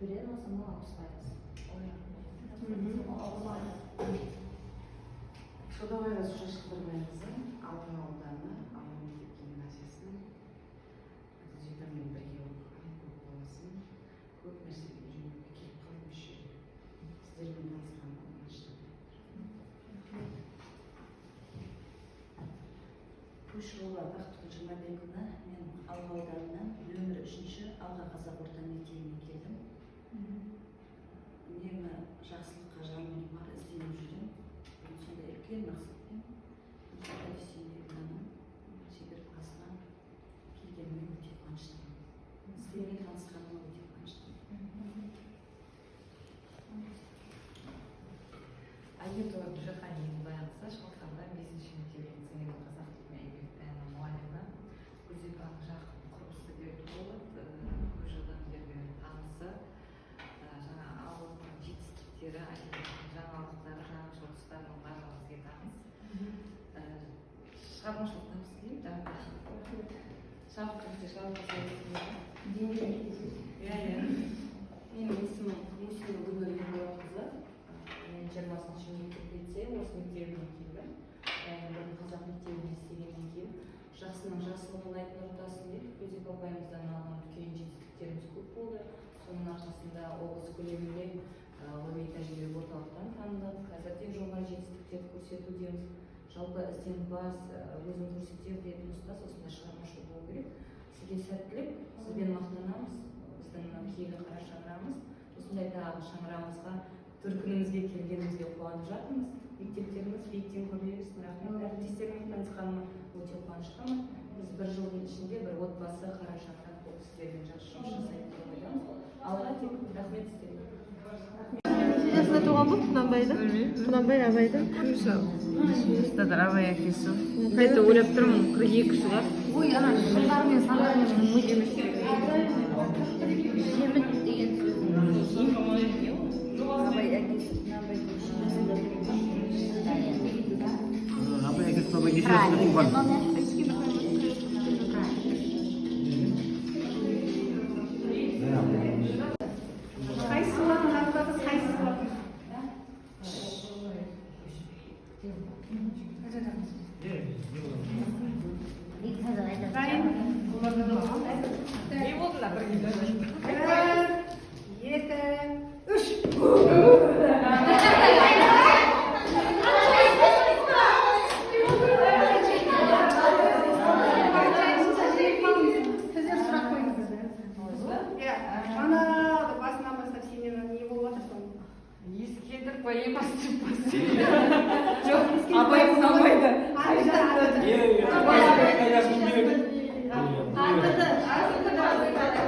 Төлен Самал 60%. Шодабаева Сушаш Қыдырбайқызы, Алға ауданы, Алға мектеп гимназиясының Күлзипамен бірге оқыған көп баласын, көп нәрсеге үйренуге келіп қалдым осы жерге. Сіздермен танысқаныма қуаныштымын. Көшірова Бақтығұл Жұмабековна, мен Алға ауданынан нөмір 3 Алға қазақ орта мектебіне келдім. Үнемі жақсылыққа жаным құмар, ізденіп жүремін. Бүгін сондай үлкен мақсатпен Мұстафа Дүйсенбековнаның шебер қасына келгеніме өте қуаныштымын. Сіздермен танысқаныма өте қуаныштымын. Айметова Гүлжахан Егінбайқызы, Шалқарда бесінші мектеп лицейінің қазақ тілі мен әдебиет пәнінің мұғалімі. Гүлзипаның жақын құрбысы деуге болады, көп жылдан бергі танысы. Жаңа ауылдың жетістіктері, әдебиеттің жаңалықтары, жаңашыл тұстарының барлығы бізге таныс. Шығармашылық табыс тілеймін. Жаңа шабыт келсе, шабытқа сәйкес. Иә. Менің есімім Мусина Гүлнұр Ерболатқызы. Мен 20-шы мектеп лицей, осы мектебіне келдім. Яғни бұрын қазақ мектебінде істегеннен кейін жақсының жақсылығын ұнайтын ортасын деп Гүлзипа апайымыздан алған үлкен жетістіктеріміз көп болды. Соның арқасында облыс көлемінде ғылыми тәжірибе орталықтан таныдық. Қазір де жоғары жетістіктерді көрсетудеміз. Жалпы ізденімпаз, өзін көрсете білетін ұстаз осындай шығармашыл болу керек. Сізге сәттілік, сізбен мақтанамыз. Біздің мынау киелі қара шаңырағымыз. Осындай тағы шаңырағымызға, төркінімізге келгенімізге қуанып жатырмыз. Мектептеріміз биіктен көріне берсін. Рахмет, әріптестеріммен танысқаныма өте қуаныштымын. Біз бір жылдың ішінде бір отбасы, қара шаңырақ болып сіздермен жақсы жұмыс жасайды деп ойдамыз. Алға тек, рахмет сіздерге. Нешесінде туған бұл Құнанбайды? Құнанбай Абайды. Ұстаздар Абай әкесі. Где-то ойлап тұрмын, 42 шығар. Ой, ана жылдармен сандармен жеміт деген сөз. Абай әкесі Құнанбай неше жасында туған? Абай әкесі Құнанбай неше жасында туған? Қайсысы болатын жаттасыз, қайсысы болатын? Дайын. Не болды мына бір? 1, 2, 3. Сіздер сұрақ қойыңыздар. Иә, ана басынан бастап семьяда не болып жатыр соны. Ескендір поэмасы деп. Жоқ, Абай Құнанбайды.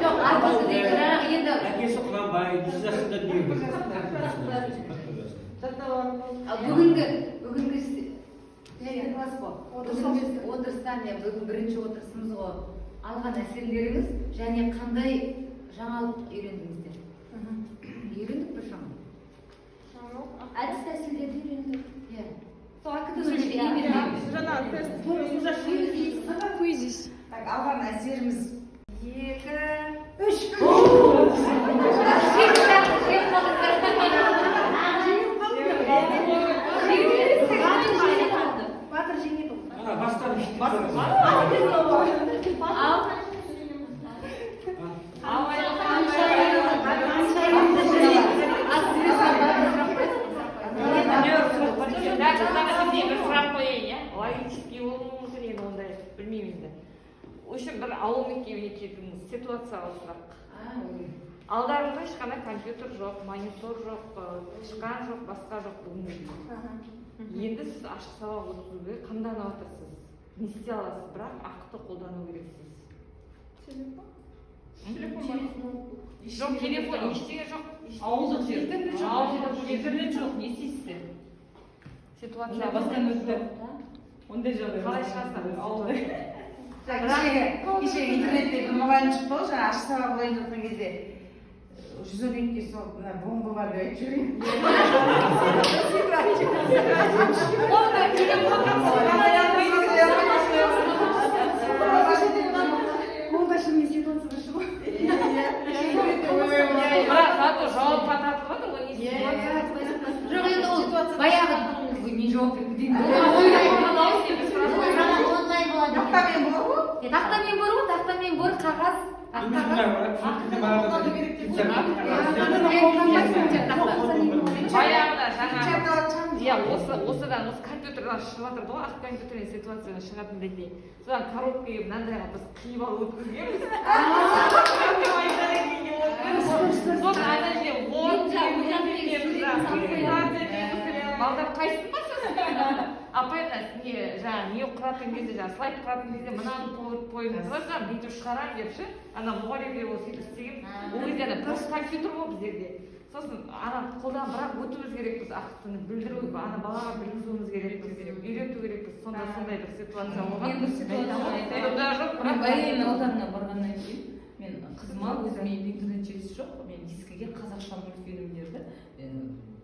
Жоқ, әкесі деген жаңағы енді. Әкесі Құнанбай неше жасында дүниеге келген? Ал бүгінгі класс қой. Бүгінгі отырыстан, иә, бүгін бірінші отырысымыз ғой. Алған әсерлеріңіз және қандай жаңалық үйрендіңіздер? Үйрендік пе шама? Әдіс тәсілдерді үйрендік. Иә. Сол Жаңа тест. Квизис. Так, алған әсеріміз. 2, 3. Жеңіп қалдыңыздар. Батыр жеңеді. Ана бастан. Ал Бір сұрақ қояйын, иә, логический болуы мүмкін енді, ондай білмеймін енді. В общем, бір ауыл мектебіне келдіңіз, ситуациялық сұрақ. Алдарыңызда ешқандай компьютер жоқ, монитор жоқ, тышқан жоқ, басқа жоқ бүгінгі. Енді сіз ашық сабақ өткізуге қамданып жатырсыз, не істей аласыз? Бірақ ақты қолдану керексіз. Жоқ, телефон, ештеңе жоқ. Ауылдық жер. Интернет жоқ. Ауылдық жер. Интернет жоқ, не істейсіздер? Ситуация Бастан өтті. Ондай жағдай. Қалай шығасыздар? Ауылда. Кеше интернетте бір мұғалім шықты ғой, жаңа ашық сабақ болайын деп жатқан кезде 112-ге соғып, мына бомба бар деп айтып жүрген. Онда телефонға. Ол да шынымен ситуацияда шығу. Бірақ Тақтамен бор ғой, тақтамен бор, қағаз. Ақ қағаз. Баяғыда жаңа, иә, осыдан, осы компьютерден шығып жатырды ғой, ақ компьютерден ситуациядан шығатын дегендей. Содан коробкаға мынандайға біз қиып алып өткізгенбіз. Соны ана жерге Word деген, балдар қайсысын басасың? Апай, мына не, жаңағы не құратын кезде, жаңағы слайд құратын кезде мынаны PowerPoint басамын, бүйтіп шығарамын деп ше. Ана мұғалімдер ол сөйтіп істеген. Ол кезде ана просто компьютер ғой біздерде. Сосын ана қолдан бірақ өтуіміз керекпіз, ақ білдіру, ана балаға білгізуіміз керекпіз, үйрету керекпіз. Сонда сондай бір ситуация болған. Мен бір ситуация айтайын. Онда жоқ, Мен бірақ Баян ауданына барғаннан кейін мен қызыма, өзіме интернет желісі жоқ, мен дискіге қазақша мультфильмдерді,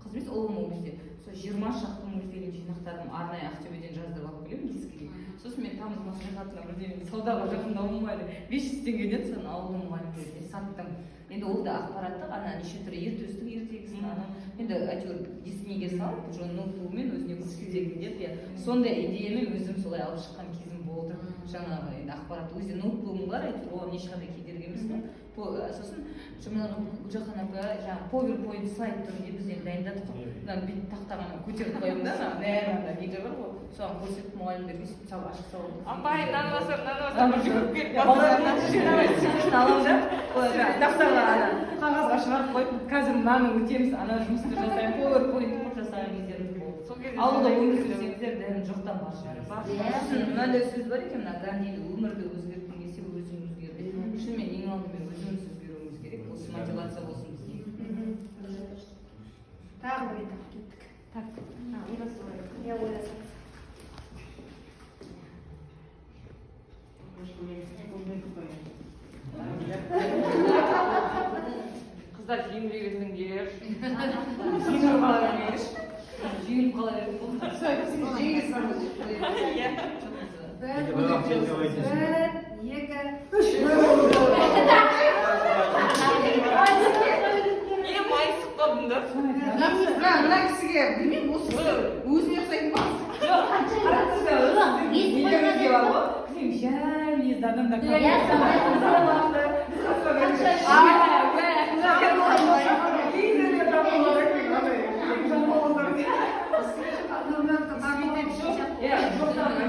қыз емес, ұлым ол кезде, сол 20 шақты мультфильм жинақтадым, арнайы Ақтөбеден жаздырып алып келемін дискіге. Сосын мен Тамыз мәслихатына бірдеме саудаға жақындауым ба, 500 теңгеден соны ауылдың мұғалімдеріне саттым. Енді ол да ақпараттық, ана неше түрлі Ер Төстік ертегісін, ана енді әйтеуір дискіге салып, уже ноутбугымен өзіне көрсететін деп, иә, сондай идеямен өзім солай алып шыққан кезім болды. Жаңағы енді ақпарат, өзі ноутбугым бар, әйтеуір оған ешқандай кедергі емес қой. Сосын жаңағы Гүлжахан апай жаңағы PowerPoint слайд түрінде біз енді дайындадық қой. Мынаны бүйтіп тақтаға көтеріп қоямын да, ана бәрі анда неде бар ғой, соған көрсетіп мұғалімдерге сөйтіп салып ашып салып. Апай, мынаны басамын, мынаны басамын, жүгіріп келіп. Аламын да, олар жаңағы тақтаға, ана қағазға шығарып қойып, қазір мынаны өтеміз, ана жұмысты жасаймын, PowerPoint қылып жасаған кездеріміз болды. Сол кезде Ауылда сондай өмір кездер. сүрсеңіздер, бәрін жоқтан бар шығарасыз. Бар. Сосын мынандай сөз бар екен, мына Гандидің: «Өмірді өзгерткің келсе, өзің өзгер» деп. Шынымен, ең алдымен өзіміз өзгеруіміз керек. Осы мотивация болсын бізге. Тағы бір этап кеттік. Так. Иә, ойласаңыз. Может, мен қолмен қояйын. Қыздар, жеңіле берсеңдер. Жеңіліп қала бермеңізші, жеңіліп қала беріп. Иә. Бір, Бірақ сен деп айтасың. бір, екі, үш. Неге майысып қалдың да? Мына кісіге білмеймін, осы кісі өзіне ұқсайтын ба? Елімізге бар ғой, кілең жай мінезді адамдар. Иә, сондай. Иә, жоқтан.